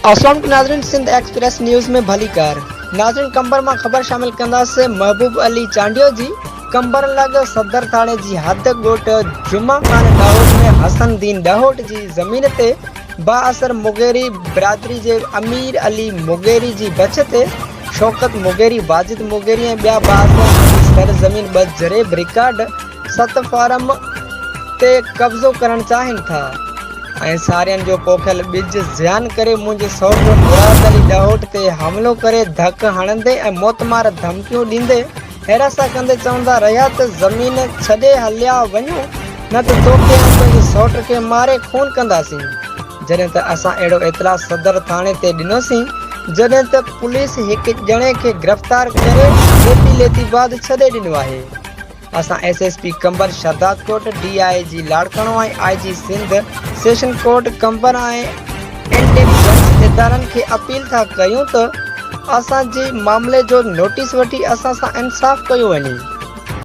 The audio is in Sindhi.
السلام عليڪم ناظرين سنڌ ايڪسپريس نيوز ۾ ڀليڪار ناظرين قمبر مان خبر شامل ڪنداسين محبوب علي چانڊيو جي قمبر لڳ صدر ٿاڻي جي حد ڳوٺ جمعه خان ڏاهوٽ ۾ حسن دين ڏاهوٽ جي زمين تي بااثر مغيري برادري جي امير علي مغيري جي بڇ تي شوڪت مغيري واجد مغيري ۽ ٻيا بااثر سندس سر زمين ٻه جريب رڪارڊ ست فارم تي قبضو ڪرڻ چاهين ٿا. ۽ سارين جو پوکيل ٻج زيان ڪري منهنجي سئوٽ مراد علي ڏهوٽ تي حملو ڪري ڌڪ هڻندي ۽ موتمار ڌمڪيون ڏيندي هراسان ڪندي چوندا رهيا ته زمين ڇڏي هليا وڃو نه ته توکي ۽ تنهنجي سئوٽ کي ماري خون ڪنداسين جڏهن ته اسان اهڙو اطلاع صدر ٿاڻي تي ڏنوسين جڏهن ته پوليس هڪ ڄڻي کي گرفتار ڪري ڏيتي ليتي بعد ڇڏي ڏنو آهي. اسان S S P Qambar Shahdadkot, D I G Larkana ۽ I G Sindh session court Qambar ۽ intelligence ادارن کي اپيل ٿا ڪيون ته اسان جي معاملي جو نوٽيس وٺي اسان سان انصاف ڪيو وڃي.